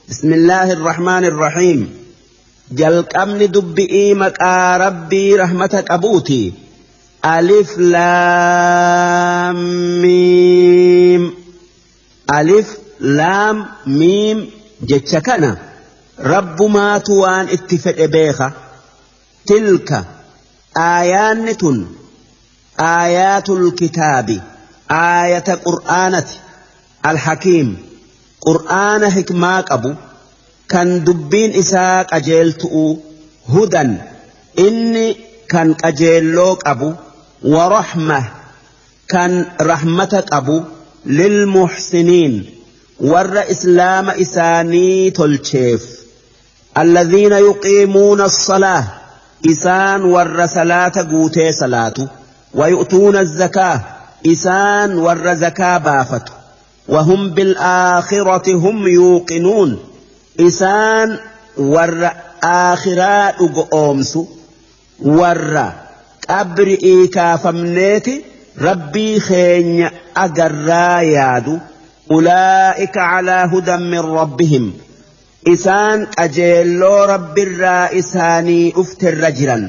بسم الله الرحمن الرحيم. Jalqabni dubbi'ii maqaa Rabbii rahmata qabuuti. Alif laam miim. Alif laam miim jecha kana Rabbumaatu waan itti fedhe beeka. Tilka aayaanni tun aayaatul kitaabi, aayata qur'aanati, alhakiim, qur'aana hikmaa qabu kan dubbiin isaa qajeeltu'u, hudan, inni kan qajeelloo qabu, warahma, kan rahmata qabu, lilmuhsiniin, warra islaama isaanii tolcheef. Alladhiina yuqiimuuna as-salaah, isaan warra salaata guutee salaatu, wayu'tuuna az-zakaa, isaan warra zakaa baafatu, wahum bil-aakhirati hum yuuqinuun, isaan warra aakhiraa dhugoomsu, warra qabri'ii kaafamneeti Rabbii keenya agarraa yaadu. Ulaa'ika calaa hudan min rabbihim, isaan qajeelloo Rabbirraa isaanii dhufterra jiran.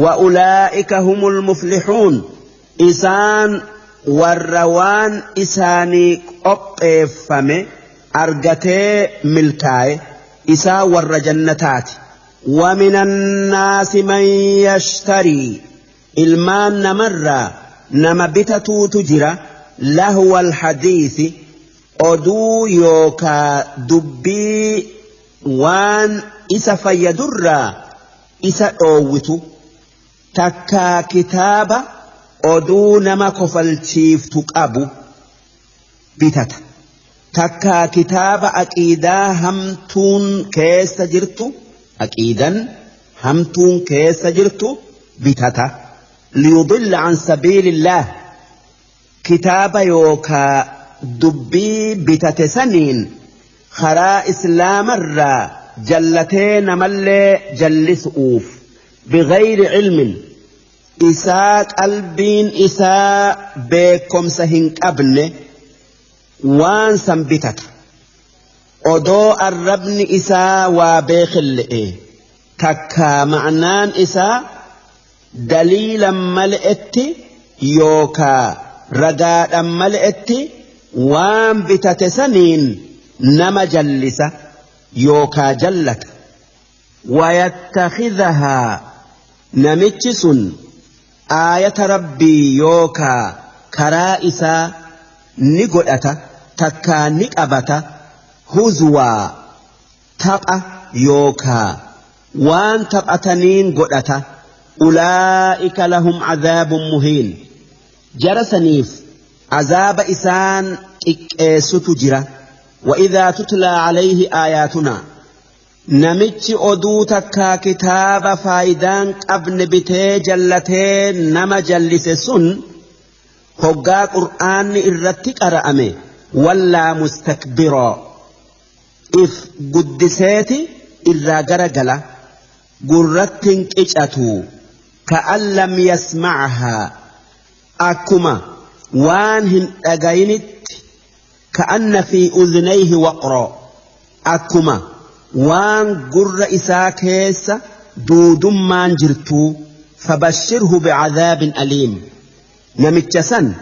Wa ulaa'ika humul muflixuun, isaan warra waan isaanii qopheeffame argatee milkaaye, isaan warra jannataati. ومن الناس من يشتري, ilmaan namarraa nama bitatuutu jira, لهو الحديث, oduu yookaa dubbii waan isa fayyadurraa isa dhoowwitu, takkaa kitaaba oduu nama kofalchiiftu qabu bitata, takkaa kitaaba aqiidaa hamtuun keessa jirtu, aqiidan hamtuun keessa jirtu bitata. ليضل عن سبيل الله, kitaaba yookaa dubbii bitate saniin karaa islaamarraa jallatee namallee jallisu'uuf, بغير علم, isaa qalbiin isaa beekomsa hin qabne waan san bitata, odoo arrabni isaa waa beekille'e, takkaa ma'naan isaa daliilan mal'etti yookaa ragaadhan mal'etti waan bitate saniin nama jallisa yookaa jallata. ويتخذها, namichi sun aayata Rabbii yookaa karaa isaa ni godhata, takkaa ni qabata, هزوا, tapha yookaa waan taphataniin godhata. أولئك لهم عذاب مهين, jara saniif azaaba isaan xiqqeessutu jira. وإذا تتلى عليه آياتنا, namichi oduu takkaa kitaaba faayidaan qabne bitee jallatee nama jallise sun, hoggaa qur'aanni irratti qara'ame, ولى مستكبرا, if guddiseeti irraa garagala, gurratti hin qicatu, كأن لم يسمعها, akkuma waan hin dhagayinitti, كأن في أذنيه وقرا, akkuma waan gurra isaa keessa duudummaan jirtuu. فبشره بعذاب أليم, namicha san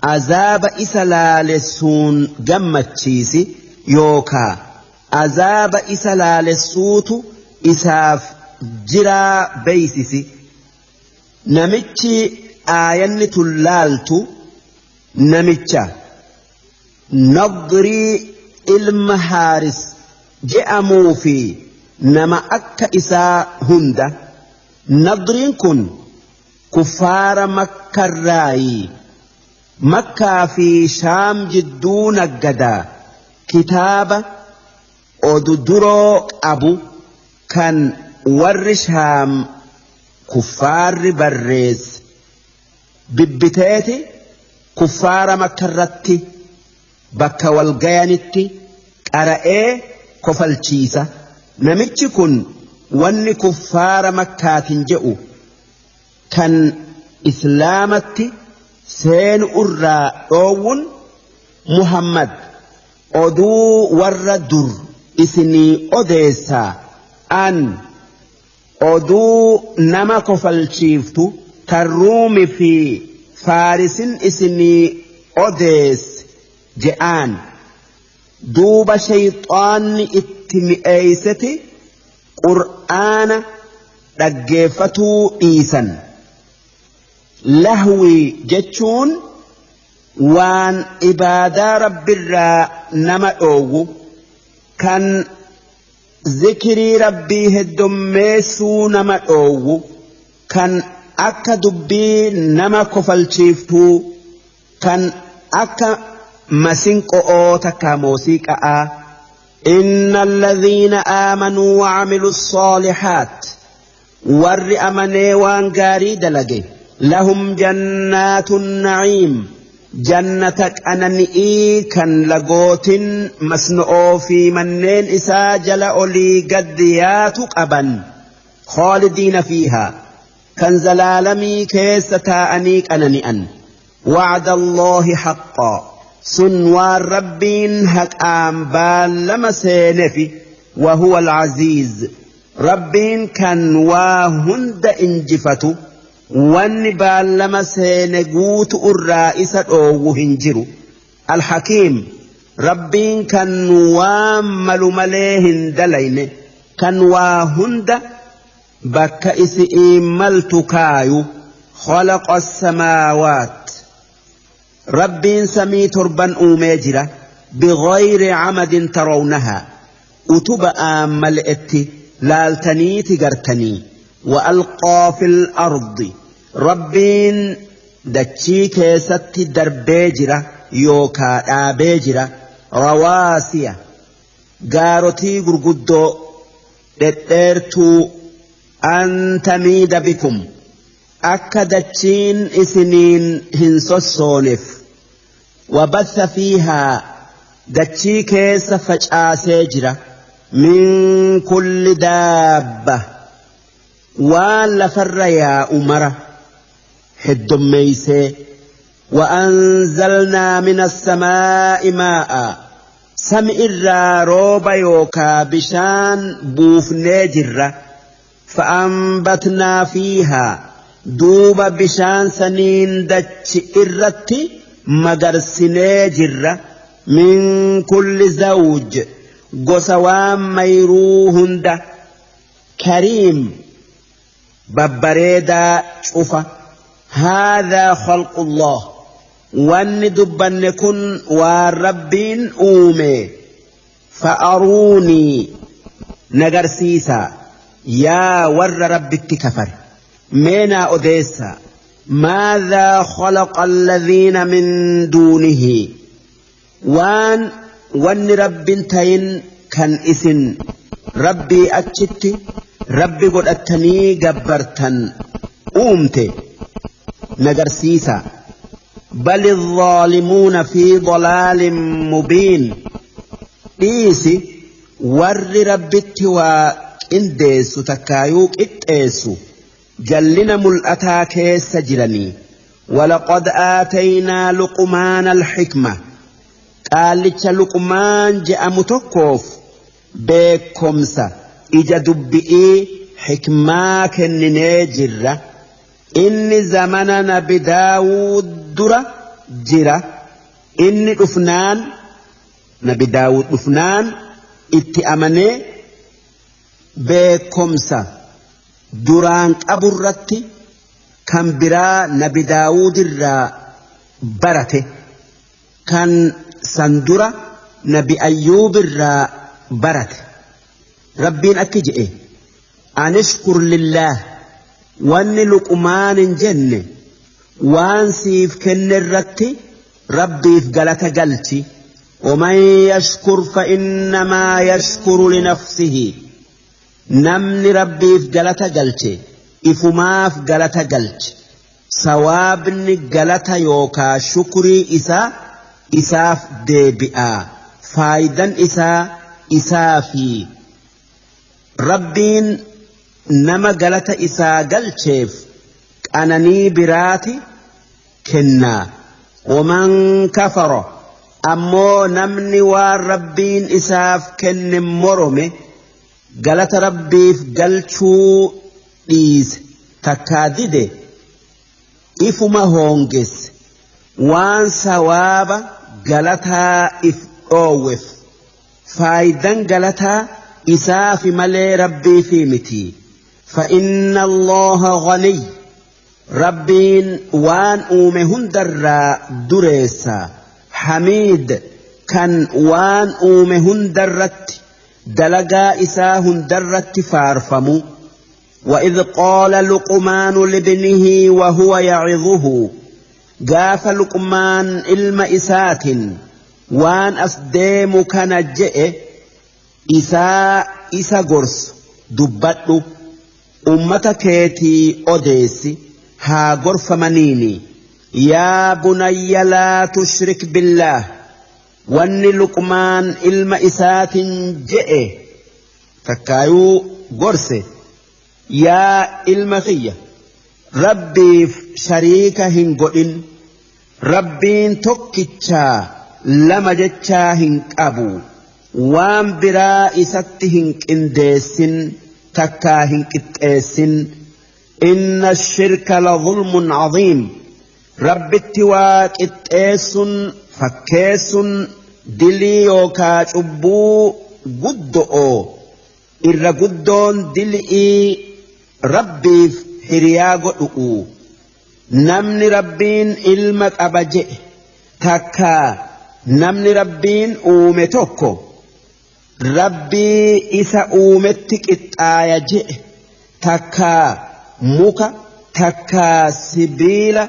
azaaba isa laalessuun gammachiisi, yookaa azaaba isa laalessuutu isaaf jiraa beeysisi. Namichi aayanni tun laaltu namicha Nadrii ilma Haaris je'amuu fi nama akka isaa hunda. Nadriin kun kuffaara Makkarraayi, Makkaa fi Shaam jidduu naggadaa, kitaaba odu duroo qabu kan warri Shaam kuffaarri barreesse bibbiteeti kuffaara Makkarratti bakka walgayanitti qara'ee kofalchiisa. Namichi kun wanni kuffaara Makkaatiin je'u kan islaamatti seenu irraa dhoowwun, Muhammad oduu warra dur isinii odeessaa an oduu nama kofalchiiftu tan Ruumi fi Faarisin isinii odeesse je'aan. Duuba shayxaanni itti mi'eeyseti qur'aana dhaggeeffatuu dhiisan. Lahwii jechuun waan ibaadaa rabbirraa nama dhoowwu kan zikrii rabbii heddummeessuu nama dhoowwu kan akka dubbii nama kofalchiiftuu kan akka masinqo'oo takka muuziqa'aa. Inna alladhiina aamanuu wa'amilu ssaalihaat warri amanee waan gaarii dalage lahum jannaatun naciim jannata qanani'ii kan lagootin masno'oo fi manneen isaa jala olii gad yaatu qaban khaalidiina fiihaa kan zalaalamii keessa taa'anii qanani'an. Wacda Allaahi haqqaa sun waan rabbiin haqaan baallama seenefi. Wahuwa alcaziiz rabbiin kan waa hunda injifatu wanni baallama seene guutu irraa isa dhoowwu hin jiru. Alhakiim rabbiin kan waan malu malee hin dalayne kan waa hunda bakka isi'ii maltu kaayu. Khalaqa as-samaawaat rabbiin samii torban uumee jira bighayri camadin tarawnahaa utuba'aan mal'etti laaltaniiti gartanii. Wa alqaa fil ardi rabbiin dachii keessatti darbee jira yookaa dhaabee jira rawaasiya gaarotii gurguddoo dhedheertuu an tamiida bikum akka dachiin isiniin hin sossooneef. Wabatha fiihaa dachii keessa facaasee jira min kulli daabba waan lafarra yaa'u mara heddummeeysee. Wa'anzalnaa min assamaa'i maa'a sami irraa rooba yookaa bishaan buufnee jirra. Fa'ambatnaa fiihaa duuba bishaan saniin dachi irratti magarsinee jirra min kulli zawj gosa waan mayruu hunda kariim babbareedaa cufa. Haadhaa khalqullah wanni dubbanne kun waan rabbiin uume. Fa'aruunii nagarsiisaa yaa warra rabbitti kafare meenaa odeessaa. Maadhaa khalaqa alladhiina min duunihi waan wanni rabbin tayin kan isin rabbii achitti rabbi godhattanii gabbartan uumte nagarsiisaa. Bal الظالمون في ضلال مبين dhiisi warri rabbitti waa qindeessu takkaayuu qixxeessu jallina mul'ataa keessa jiranii. Walaqad aataynaa Luqmaana alxikma qaallicha Luqmaan je'amu tokkoof beekomsa ija dubbi'ii xikmaa kenninee jirra. Inni zamana nabi Daawud dura jira. Inni dhufnaan nabi Daawud dhufnaan itti amanee beekomsa duraan qaburratti kan biraa nabi Daawud irraa barate kan san dura nabi Ayyuub irraa barate. Rabbiin akki je'e anishkur lillaah wanni Luqmaan hin jenne waan siif kenne irratti rabbiif galata galchi. ومن يشكر فإنما يشكر لنفسه namni rabbiif galata galche ifumaaf galata galche sawaabni galata yookaa shukrii isaa isaaf deebi'a faayidan isaa isaafi. Rabbiin nama galata isaa galcheef qananii biraati kennaa. Waman kafara Ammoo namni waan Rabbiin isaaf kenne morome galata Rabbiif galchuu dhiise takkaa dide ifuma hoongesse waan sawaaba galataa if dhoowweef faayidan galataa isaafi malee Rabbiifi miti. فإن الله غني ربين وان أومه هندر دريسا حميد كان وان أومه هندرت دلقا إسا هندرت فارفمو. وإذ قال لقمان لابنه وهو يعظه قاف لقمان إلم إسات وان أسديم كان جئ إساء إسا قرص دبتو أمتك كيتي أوديسي ها غرف منيني يا بني لا تشرك بالله وان لقمان إلم إسات جئ فكايو غرسي يا إلم خية ربي شريك هنقئن ربين تكتشا لما جتشا هنقبو وان برا إسات هنقنديسن تكا هنقتئسن إن الشرك لظلم عظيم رب التواك اتئس فكيس دليوكا شبو قدؤو إر قدون دلئي ربي هرياغو نمني ربين إلمك أبجئ تكا نمني ربين أومتوكو ربي إسا أومتك إتآيا جئ تكا muka takkaa sibiila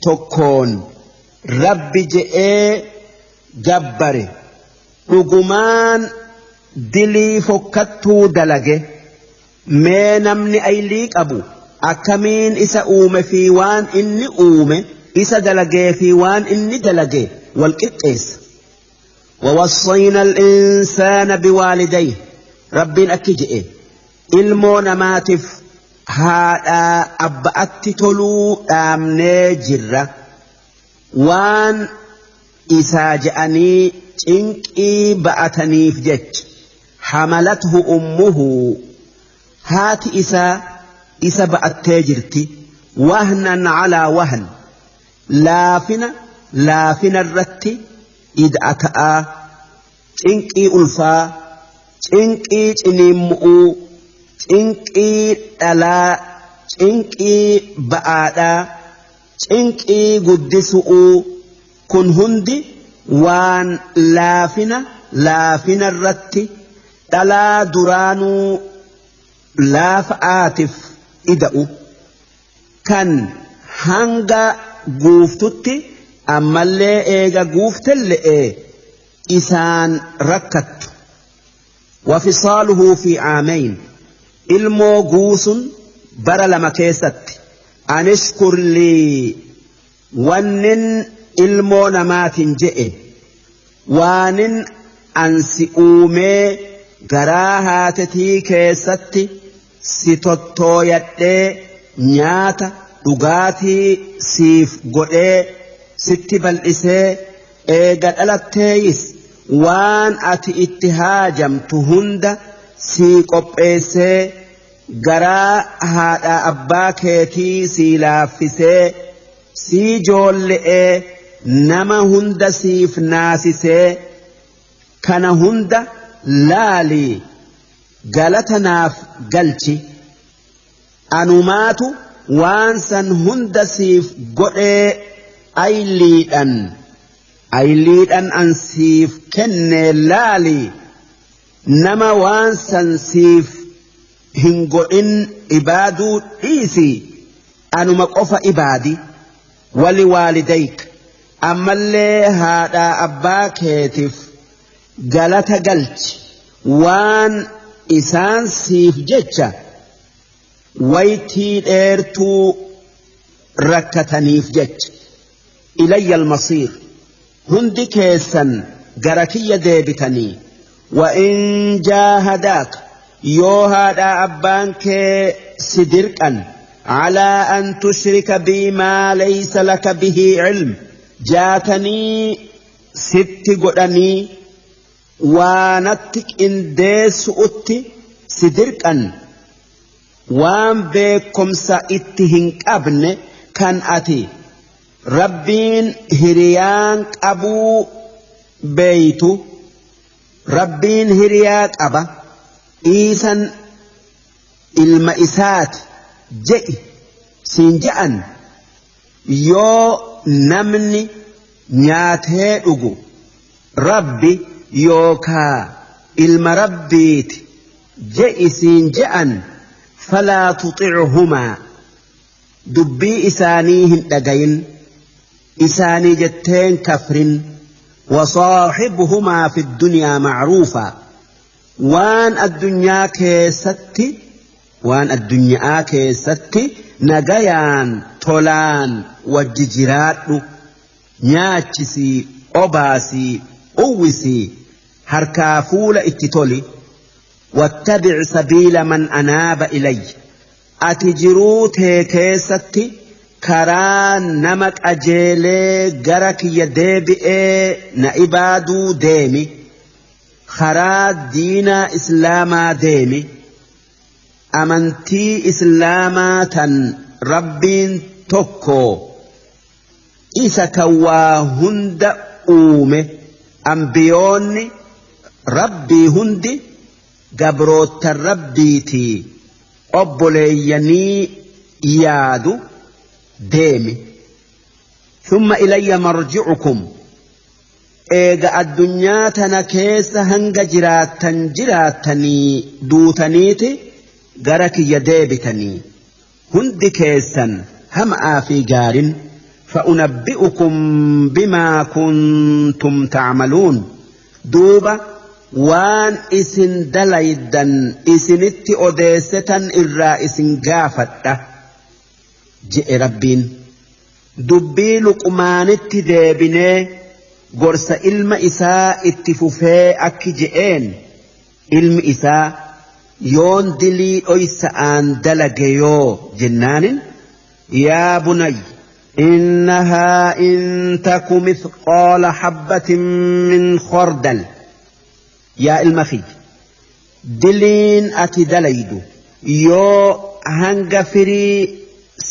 tokkoon rabbi je'ee gabbare dhugumaan dilii fokkattuu dalage mee namni aylii qabu akkamiin isa uume fi waan inni uume isa dalagee fi waan inni dalage wal qixxeessa. ووصينا الإنسان بوالديه ربين أكجئ ilmoo namaatiif haadha abbaatti toluu dhaamnee jirra waan isaa je'anii cinqii ba'ataniif jecha hamalathu ummuhu haati isaa isa ba'attee jirti wahnan calaa wahn laafina laafina irratti ida'ata'aa cinqii ulfaa cinqii ciniimmu'uu cinqii dhalaa cinqii ba'aadhaa cinqii guddisu'uu kun hundi waan laafina laafina irratti dhalaa duraanuu laafa'aatiif ida'u kan hanga guuftutti ammallee eega guuftelle'e isaan rakkattu. وفصاله في عامين ilmoo guusun bara lama keessatti anishkur lii wannin ilmoo namaatiin je'e waanin ansi uumee garaa haatetii keessatti si tottooyadhee nyaata dhugaatii siif godhee sitti bal'isee eega dhalatteeyis waan ati itti haajamtu hunda sii qopheessee garaa haadha abbaa keetii sii laaffisee sii joolle'ee nama hunda siif naasisee kana hunda laalii galata naaf galchi anumaatu waan san hunda siif godhee ayliidhan an siif kenne laalii nama waan san siif hin godhin ibaaduu dhiisi anuma qofa ibaadi wali waalidayk ammallee haadha abbaa keetiif galata galchi waan isaan siif jecha waytii dheertuu rakkataniif jecha ilayya almasiir hundi keessan gara kiyya deebitanii وإن جاهداك يوهادا أبانك سدركا على أن تشرك بي ما ليس لك به علم جاتني sitti godhanii waanatti qindeessu'utti si dirqan waan beekomsa itti hin qabne kan ati Rabbiin hiriyaan qabuu beeytu Rabbiin hiriyaa qaba Iisan ilma isaati je'i siin je'an yoo namni nyaatee dhugu Rabbi yookaa ilma Rabbiiti je'i siin je'an falaa tuxichumaa dubbii isaanii hin dhagayin isaanii jetteen kafrin وصاحبهما في الدنيا معروفا waan addunyaa keessatti waan addunyaa keessatti nagayaan tolaan wajji jiraadhu nyaachisii obaasii uwwisii harkaa fuula itti toli واتبع سبيل من أناب إلي ati jiruu tee keessatti karaa nama qajeelee gara kiyya deebi'ee na ibaaduu deemi karaa diinaa islaamaa deemi amantii islaamaa tan Rabbiin tokko isa kan waa hunda uume ambiyoonni Rabbii hundi gabroottan Rabbiitii obboleeyyanii yaadu deemi. ثم إلي مرجعكم eega addunyaa tana keessa hanga jiraattan jiraattanii duutaniiti gara kiyya deebitanii hundi keessan ham'aa fi gaarin فأنبئكم بما كنتم تعملون duuba waan isin dalaydan isinitti odeessetan irraa isin gaafadha je'e Rabbiin. Dubbii Luqmaanitti deebinee gorsa ilma isaa itti fufee akki je'een ilmi isaa yoon dilii dhoysa'aan dalage yoo jennaanin yaa bunay innahaa in taku mithqaala habbatin min khordal yaa ilma kiyya diliin ati dalaydu yoo hanga firii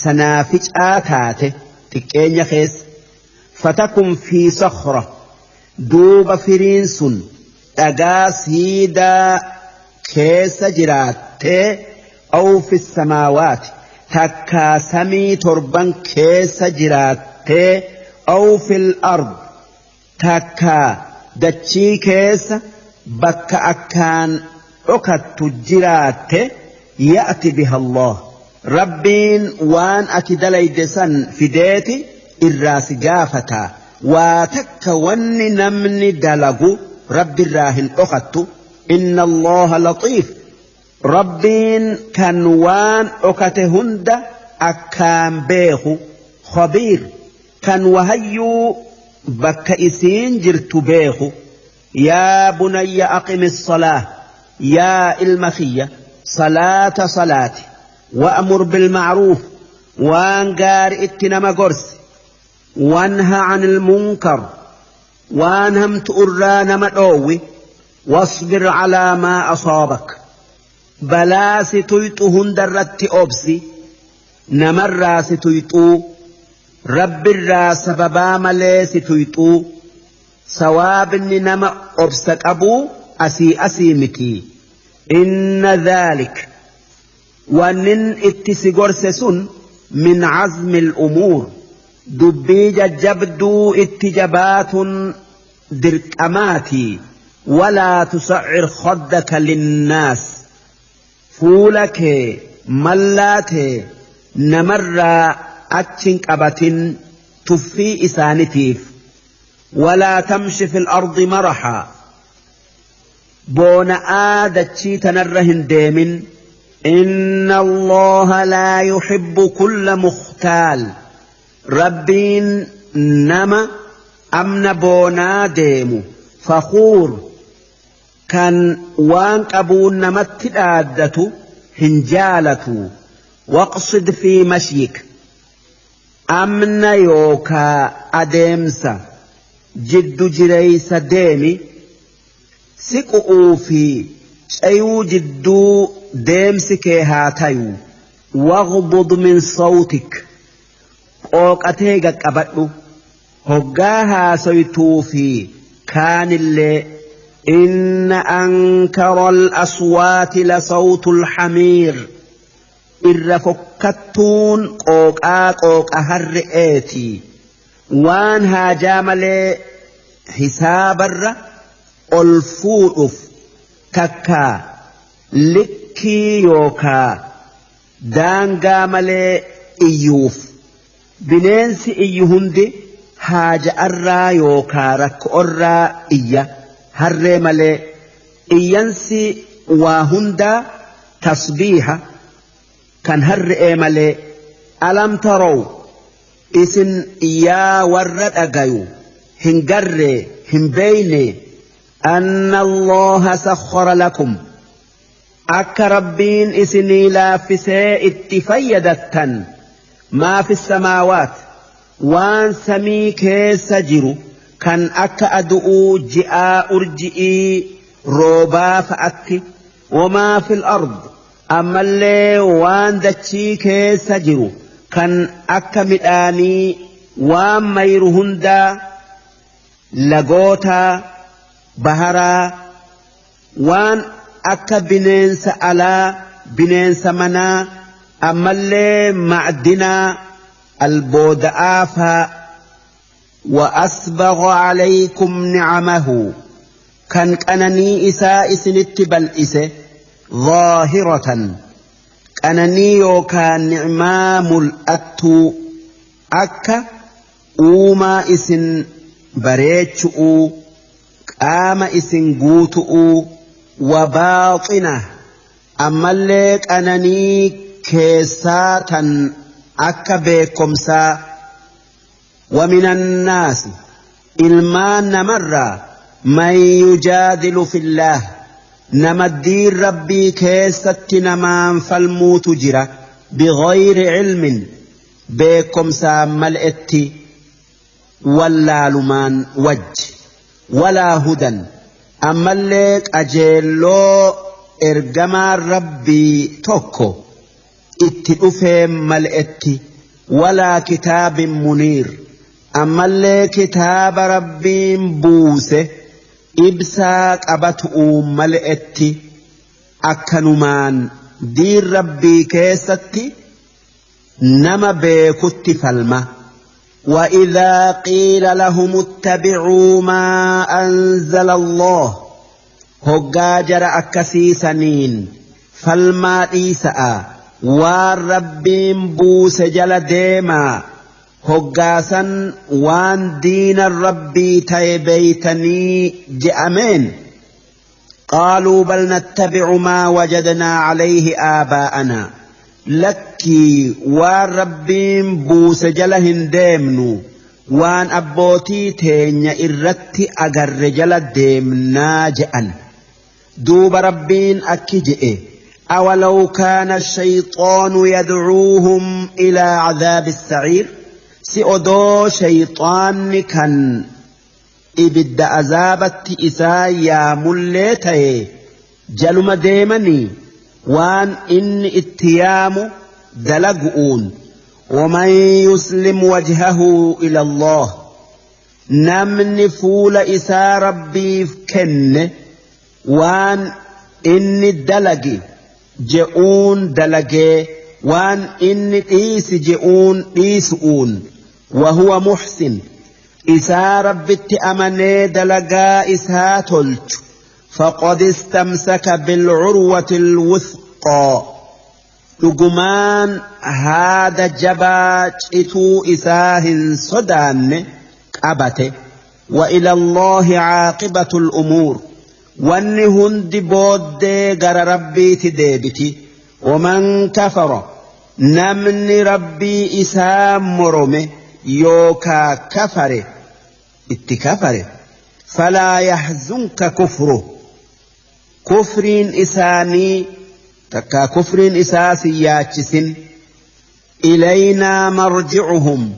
sanaaficaa taate xiqqeenya keessa fatakun fi sakhra duuba firiin sun dhagaa siidaa keessa jiraattee aw fi samaawaati takkaa samii torban keessa jiraattee aw fil ard takkaa dachii keessa bakka akkaan dhokattu jiraatte ya'ti biha Allah Rabbiin waan ati dalayde san fideeti irraa si gaafata waa takka wanni namni dalagu Rabbirraa hin dhokattu inna Allaha latiif Rabbiin kan waan dhokate hunda akkaan beeku khabiir kan wahayyuu bakka isiin jirtu beeku yaa bunayya aqimi salaah yaa ilma kiyya salaata salaati وأمر بالمعروف waan gaarii itti nama gorsi وانه عن المنكر waan hamtu irraa nama dhoowwi واصبر على ما أصابك balaa si tuyxu hundarratti obsi namarraa si tuyxuu Rabbirraa sababaa malee si tuyxuu sawaabni nama obsa qabuu asii asii miti inna dhaalik wannin itti si gorse sun min cazmi al'umuur dubbii jajjabduu itti jabaatun dirqamaatii walaa tusaccir khaddaka linnaas fuula kee mallaa tee namarraa achin qabatin tuffii isaanitiif walaa tamshi fil ardi marahaa boona'aa dachii tanarra hin deemin inna Allaha laa yuhibbu kulla mukhtaal Rabbiin nama amna boonaa deemu fakhuur kan waan qabuun namatti dhaaddatu hin jaalatu waqsid fi mashyik amna yookaa adeemsa Jiddu jireeysa deemi siqu'uu fi ceyuu jidduu deemsi kee haa tayu. Waghdud min sawtik qooqatee gaqqabadhu hoggaa haasoytuu fi kaanillee. Inna ankara al-aswaati la sawtul hamiir irra fokkattuun qooqaa qooqa harre'eeti. Waan haajaa malee hisaabarra ol fuudhuuf takkaa likkii yookaa daangaa malee iyyuuf. Bineensi iyyu hundi haaja'arraa yookaa rakkoorraa iyya harree malee. Iyyansi waa hundaa tasbiiha kan harre'ee malee. Alam taraw isin yaa warra dhagayu hin garree hin beeyne anna Allaha sakhkhara lakum akka rabbiin isinii laaffisee itti fayyadattan maa fi samaawaat waan samii keessa jiru kan akka adu'uu ji'aa urji'ii roobaa fa'atti wamaa fil ard ammallee waan dachii keessa jiru kan akka midhaanii waan mayru hundaa lagootaa baharaa waan akka bineensa alaa bineensa manaa ammallee macdinaa albooda'aa faa. Wa asbagha alaykum nicamahu kan qananii isaa isinitti bal'ise zaahiratan qananii yookaan nicmaa mul'attuu akka uumaa isin bareechu'uu qaama isin guutu'uu wa baaxina ammallee qananii keessaa tan akka beekomsaa. Wa minan naasi ilmaan namarraa man yujaadilu fillaah nama diin rabbii keessatti namaan falmuutu jira bighayri cilmin beekomsaan mal'etti wallaalumaan wajji walaa hudan ammallee qajeelloo ergamaan rabbii tokko itti dhufee mal'etti walaa kitaabin muniir ammallee kitaaba rabbiin buuse ibsaa qabatu'uu mal'etti akkanumaan diin rabbii keessatti nama beekutti falma. وإذا قيل لهم اتبعوا ما أنزل الله هجاجر أكسيسنين فالما إيساء والربين بوس جل ديما هجاسا وان دين الربي تيبيتني جأمين قالوا بل نتبع ما وجدنا عليه آباءنا lakkii waan rabbiin buuse jala hin deemnu waan abbootii teenya irratti agarre jala deemnaa je'an. Duuba rabbiin akki je'e awalaw kaana shayxaanu yadcuuhum ilaa cadaabi saciir si odoo shayxaanni kan ibidda azaabatti isaa yaamullee ta'e jaluma deemanii waan inni itti yaamu dalagu'uun. ومن يسلم وجهه إلى الله namni fuula isaa rabbiif kenne waan inni dalagi je'uun dalagee waan inni dhiisi je'uun dhiisu'uun وهو محسن isaa rabbitti amanee dalagaa isaa tolchu فقد استمسك بالعروة الوثقى dhugumaan haada jabaa cituu isaa hin sodaanne qabate. وإلى الله عاقبة الأمور wanni hundi booddee gara rabbiiti deebiti. ومن كفر namni rabbii isaa morome yookaa kafare itti kafare فلا يحزنك كفره kufriin isaanii takkaa kufriin isaa si yaachisin. إلينا مرجعهم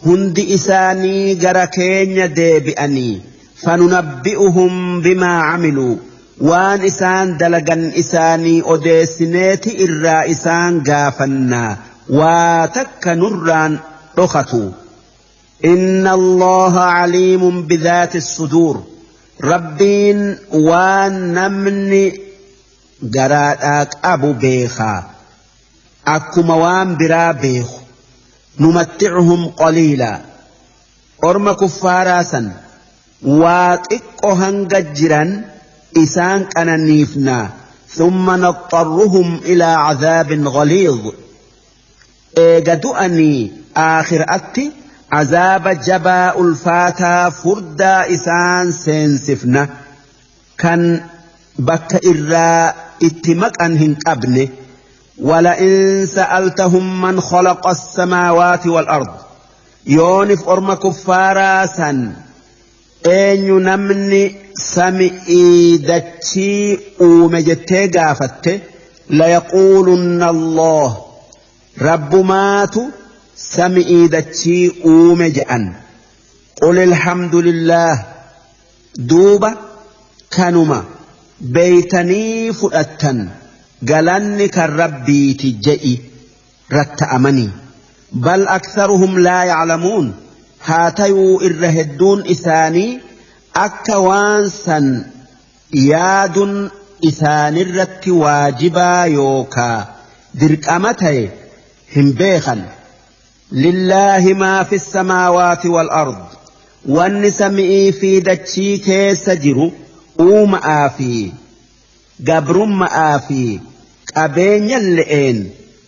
Hundi isaanii gara keenya deebi'anii. Fanunabbi'uhum bimaa camiluu, waan isaan dalagan isaanii odeessineeti irraa isaan gaafannaa, waa takka nurraan dhokatu. Inna Allaha caliimun bidhaati suduur. Rabbiin waan namni garaadhaa qabu beekaa, akkuma waan biraa beeku. Numatticuhum qaliilaa, orma kuffaaraa san waa xiqqo hanga jiran isaan qananiifnaa. Thumma naxxarruhum ilaa cadaabin ghaliid, eega du'anii aakhiraatti azaaba jabaa ulfaataa furdaa isaan seensifna, kan bakka irraa itti maqan hin qabne. ولئن سألتهم من خلق السماوات والأرض، yoonif orma kuffaaraa san eenyu namni sami'ii dachii uume jettee gaafatte, ليقولن الله، rabbumaatu sami'ii dachii uume je'an. قل الحمد لله. Duuba kanuma beeytanii fudhattan, galanni kan rabbiiti je'i ratta'amanii. بل أكثرهم لا يعلمون، haa tayuu irra hedduun isaanii akka waan san yaadun isaanirratti waajibaa yookaa dirqama ta'e hin beekan. لله ما في السماوات والأرض، wanni sami'ii fi dachii keessa jiru uuma'aa fi gabrummaa fi qabeenya le'een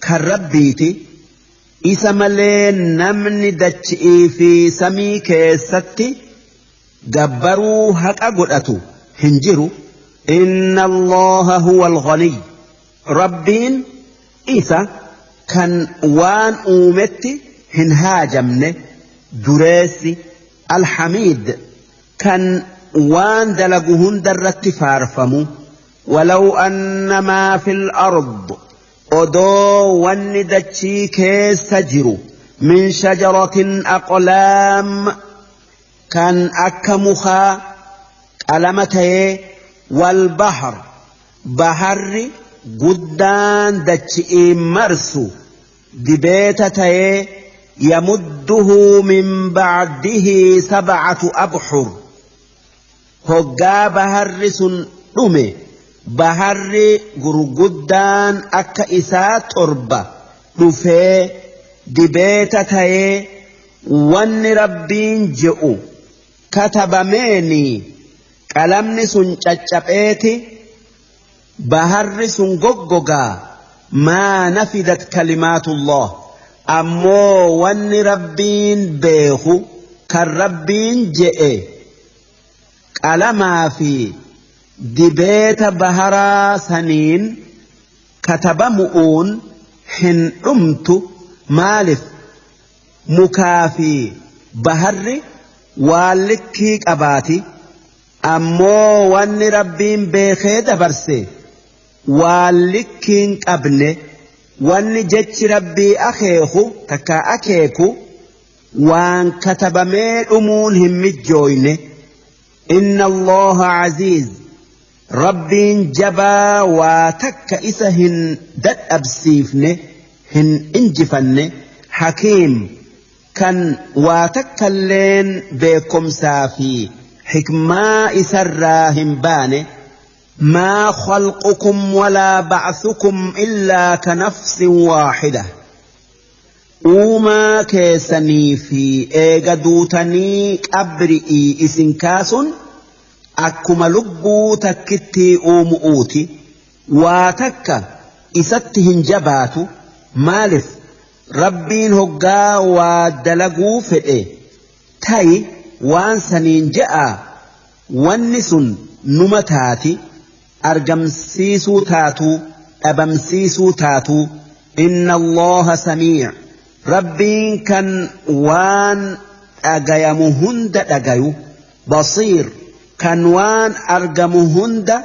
kan rabbiiti. Isa malee namni dachii fi samii keessatti gabbaruu haqa godhatu hin jiru. إن الله هو الغني، rabbiin isa kan waan uumetti hin haajamne, dureessi, الحميد, kan waan dalagu hundarratti faarfamu. ولو أن ما في الأرض, odoo wanni dachii keessa jiru, من شجرة أقلام, kan akka mukaa qalama ta'ee, والبحر, baharri guddaan dachi'ii marsu dibeeta ta'ee, يمده من بعده سبعة أبحر, hoggaa baharri sun dhume baharri gurguddaan akka isaa 7 dhufee dibeeta ta'ee, wanni rabbiin je'u katabameeni qalamni sun caccapheeti baharri sun goggogaa, ما نفدت كلمات الله, ammoo wanni rabbiin beeku kan rabbiin je'e qalamaa fi dibeeta baharaa saniin katabamu'uun hin dhumtu. Maalif? Mukaa fi baharri waan likkii qabaati, ammoo wanni rabbiin beekee dabarse waan likkiin qabne. Wanni jechi rabbii akeeku takka akeeku waan katabamee dhumuun hin mijjooyne. إن الله عزيز, rabbiin jabaa waa takka isa hin dadhabsiifne, hin injifanne, حكيم, kan waa takkalleen beekumsaa fi xikmaa isarraa hin baane. ما خلقكم ولا بعثكم إلا كنفس واحدة, uumaa keessanii fi eega duutanii qabri'ii isin kaasun akkuma lubbuu takkittii uumu'uuti. Waa takka isatti hin jabaatu. Maalif? Rabbiin hoggaa waa dalaguu fedhe ta'i waan saniin je'a, wanni sun numa taati, argamsiisuu taatuu dhabamsiisuu taatuu. إن الله سميع, rabbiin kan waan dhagayamu hunda dhagayu, بصير, kan waan argamu hunda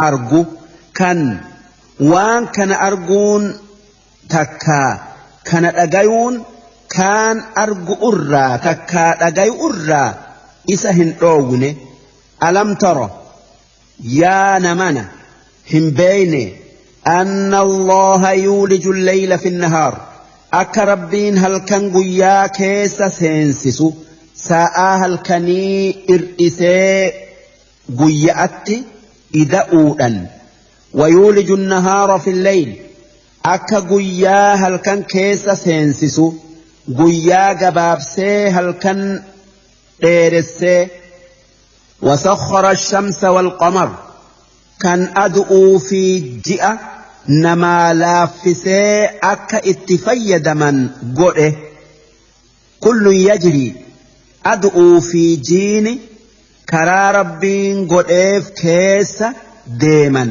argu, kan waan kana arguun takka kana dhagayuun Kaan argu irraa takkaa dhagayu irraa isa hin dhoowwine. Alam tara yaa namana hin beeyne anna Allaha yuuliju leyla fi nahaar akka Rabbiin halkan guyyaa keessa seensisu sa'aa halkanii ir'isee guyyaatti ida'uudhan ويولج النهار في الليل akka guyyaa halkan keessa seensisu guyyaa gabaabsee halkan dheeressee. وسخر الشمس والقمر kan adu'uu fi ji'a namaa laaffisee akka itti fayyadaman godhe. Kullu yajri adu'uu fi jiini karaa Rabbiin godheef keessa deeman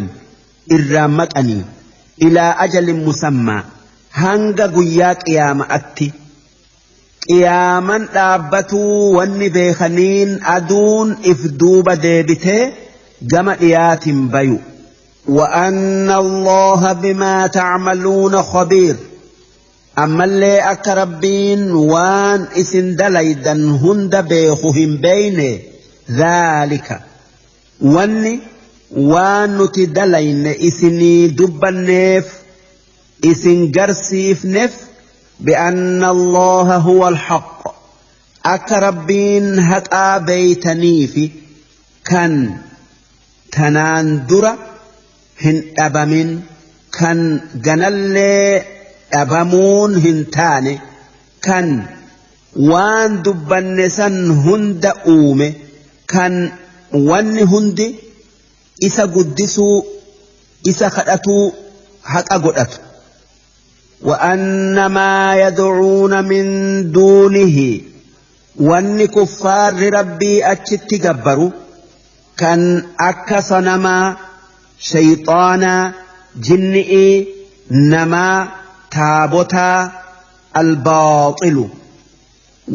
irraa maqanii ilaa ajalin musammaa hanga guyyaa qiyaama'atti. Qiyaaman dhaabbatuu wanni beekaniin aduun if duuba deebitee gama dhiyaatiin bayu. وأن الله بما تعملون خبير ammallee akka Rabbiin waan isin dalaydan hunda beeku hin beeyne. Dhaalika wanni waan nuti dalayne isinii dubbanneef isin garsiifneef بأن الله هو الحق akka Rabbiin haqaa beeytaniifi kan tanaan dura hin dhabamin kan ganallee dhabamuun hin taane kan waan dubbanne san hunda uume kan wanni hundi isa guddisuu isa kadhatuu haqa godhatu. وأن ما يدعون من دونه wanni kuffaarri Rabbii achitti gabbaru kan akka sanamaa shayxaanaa jinni'ii namaa taabotaa albaaxilu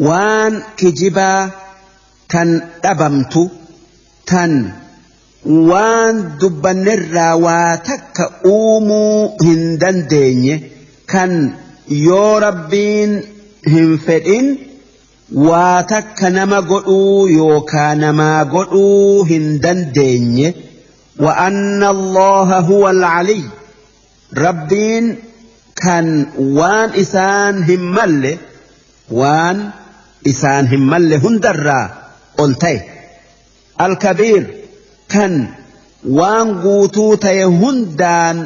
waan kijibaa tan dhabamtu tan waan dubbannerraa waa takka uumuu hin dandeenye kan yoo Rabbiin hin fedhin waa takka nama godhuu yookaa namaa godhuu hin dandeenye. وأن الله هو العلي Rabbiin kan waan isaan hin malle waan isaan hin malle hundarraa ol ta'e الكبير kan waan guutuu ta'e hundaan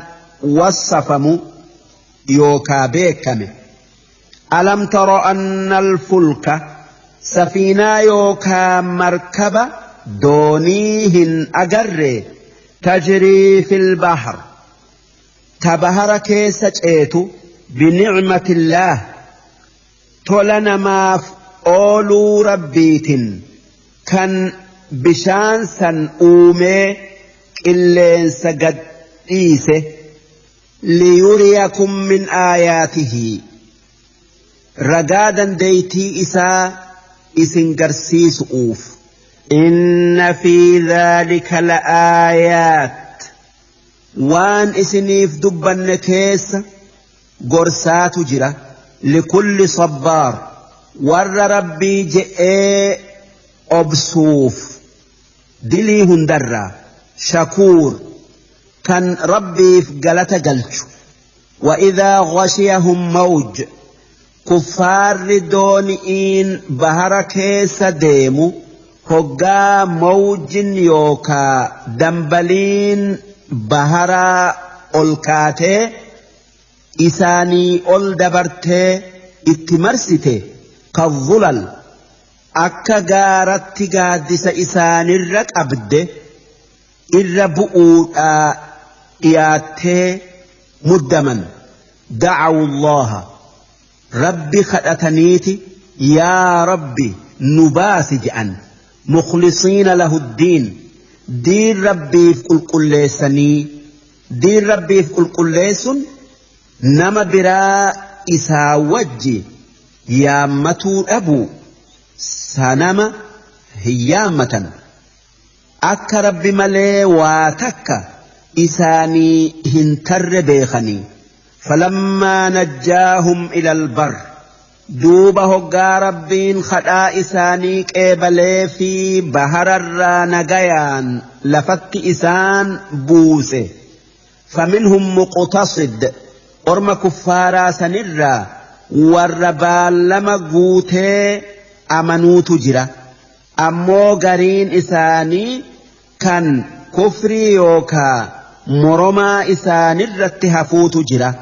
wassafamu yookaa beekame. ألم تر أن الفلك safiinaa yookaa markaba doonii hin agarre تجري في البحر ta bahara keessa ceetu بنعمة الله tola namaaf ooluu Rabbiitin kan bishaan san uumee qilleensa gad dhiise. ليريكم من آياته ragaa dandeeytii isaa isin garsiisu'uuf. إن في ذلك لآيات waan isiniif dubbanne keessa gorsaatu jira. لكل صبار warra Rabbii je'ee obsuuf dilii hundarraa شكور kan Rabbiif galata galchu. وإذا غشيهم موج kuffaarri dooni'iin bahara keessa deemu hoggaa mawjin yookaa dambaliin baharaa ol kaatee isaanii ol dabartee itti marsite كالظلل akka gaaratti gaaddisa isaanirra qabde irra bu'uudhaa dhiyaattee muddaman. دعوا الله Rabbi kadhataniiti yaa Rabbi nu baasi je'an. مخلصين له الدين diin Rabbiif qulqulleessanii. Diin Rabbiif qulqulleessun nama biraa isaa wajji yaammatuu dhabuu sanama hin yaammatan akka Rabbi malee waa takka isaanii hin tarre beekanii. فلما نجاهم إلى البر Duuba hoggaa Rabbiin kadhaa isaanii qeebalee fi bahararraa nagayaan lafatti isaan buuse. Faminhum muqtasid orma kuffaaraa sanirraa warra baallama guutee amanuutu jira. Ammoo gariin isaanii kan kufrii yookaa moromaa isaanirratti hafuutu jira.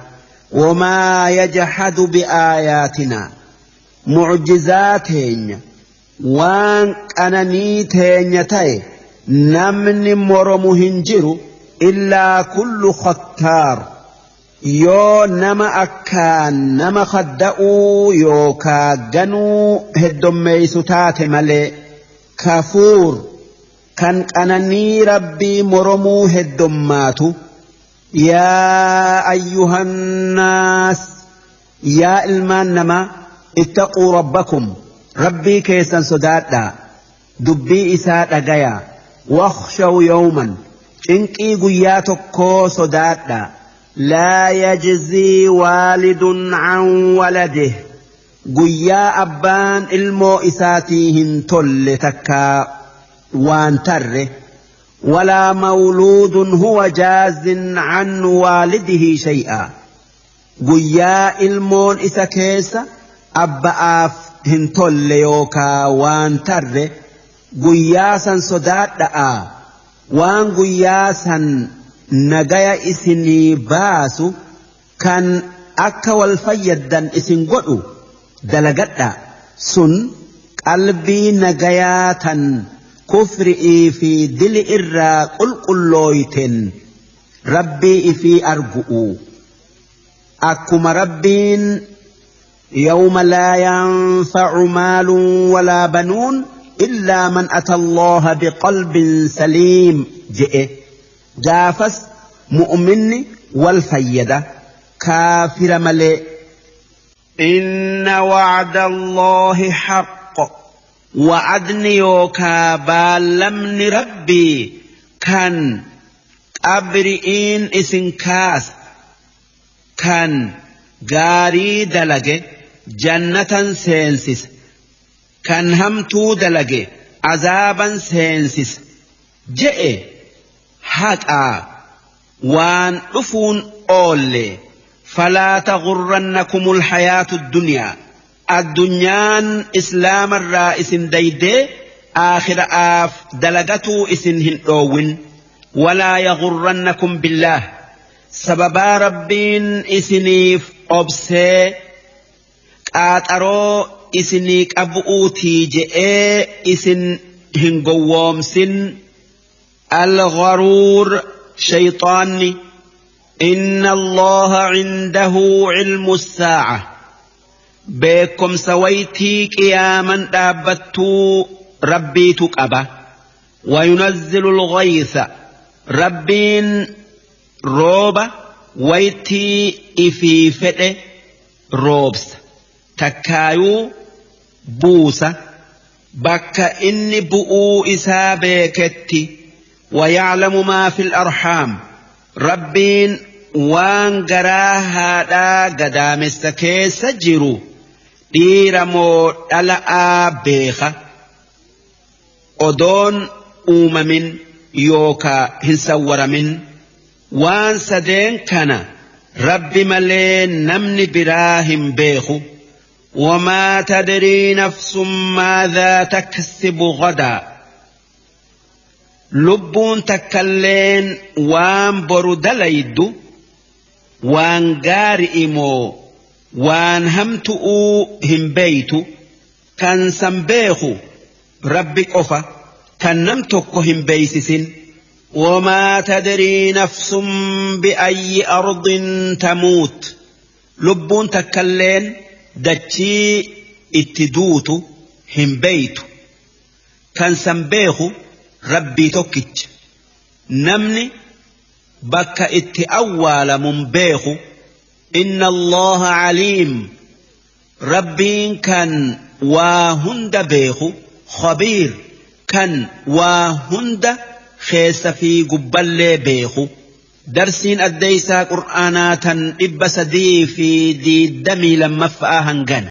Wamaa yajhadu bi'aayaatinaa mucjizaa teenya waan qananii teenya ta'e namni moromu hin jiru illaa kullu khattaar yoo nama akkaan nama khadda'uu yookaa ganuu heddommeeysu taate malee kafuur kan qananii Rabbii moromuu heddommaatu. Yaa ayyuhannaas yaa ilmaan namaa ittaquu rabbakum Rabbii keessan sodaadhaa dubbii isaa dhagayaa wakhshaw yawman cinqii guyyaa tokkoo sodaadhaa laa yajzii waalidun an waladihi guyyaa abbaan ilmoo isaatii hin tolle takkaa waan tarre walaa mawluudun huwa jaazin an waalidihi shay'a guyyaa ilmoon isa keessa abba'aaf hin tolle yookaa waan tarre guyyaa san sodaadha'a waan guyyaa san nagaya isinii baasu kan akka wal fayyaddan isin godhu dalagadha sun qalbii nagayaa tan kufri'ii fi dili irraa qulqullooyten Rabbii ifii argu'u akkuma Rabbiin yawma laa yanfa'u maalun walaa banuun illaa man ata Allaha biqalbin saliim je'e gaafas mu'minni wal fayyada kaafira malee. Inna wa'da Allahi haqq wa'adni yookaa baallamni Rabbii kan qabri'iin isin kaasa kan gaarii dalage jannatan seensisa kan hamtuu dalage azaaban seensisa je'e haqaa waan dhufuun oolle falaa taghurrannakumul hayaatu dunyaa addunyaan islaamarraa isin daydee aakhira'aaf dalagatuu isin hin dhoowwin walaa yaghurrannakum billaah sababaa Rabbiin isiniif obsee qaaxaroo isinii qabu'uutii je'ee isin hin gowwoomsin al-gharuur shayxaanni inna Allaha cindahu cilmu saa'a beekomsa waytii qiyaaman dhaabbattuu Rabbiitu qaba wayunazzilu al-ghaytha Rabbiin rooba waytii ifii fedhe roobsa takkaayuu buusa bakka inni bu'uu isaa beeketti wayaclamu maa fil arhaam Rabbiin waan garaa haadhaa gadaamessa keessa jiru dhiira moo dhala'aa beeka odoon uumamin yookaa hin sawwaramin waan sadeen kana Rabbi malee namni biraa hin beeku. Wamaa tadrii nafsun maadhaa taksibu gadaa lubbuun takkalleen waan boru dalaydu waan gaari'i moo waan hamtu'uu hin beeytu kan san beeku Rabbi qofa kan nam tokko hin beeysisin. Wamaa tadrii nafsun bi'ayyi ardin tamuut lubbuun takkalleen dachii itti duutu hin beeytu kan san beeku Rabbii tokkicha namni bakka itti awwaalamun beeku inna Allaha aliim Rabbiin kan waa hunda beeku khabiir kan waa hunda keessa fi gubballee beeku. Darsiin addeeysaa Qur'aanaa tan 322ffa'aa hangana.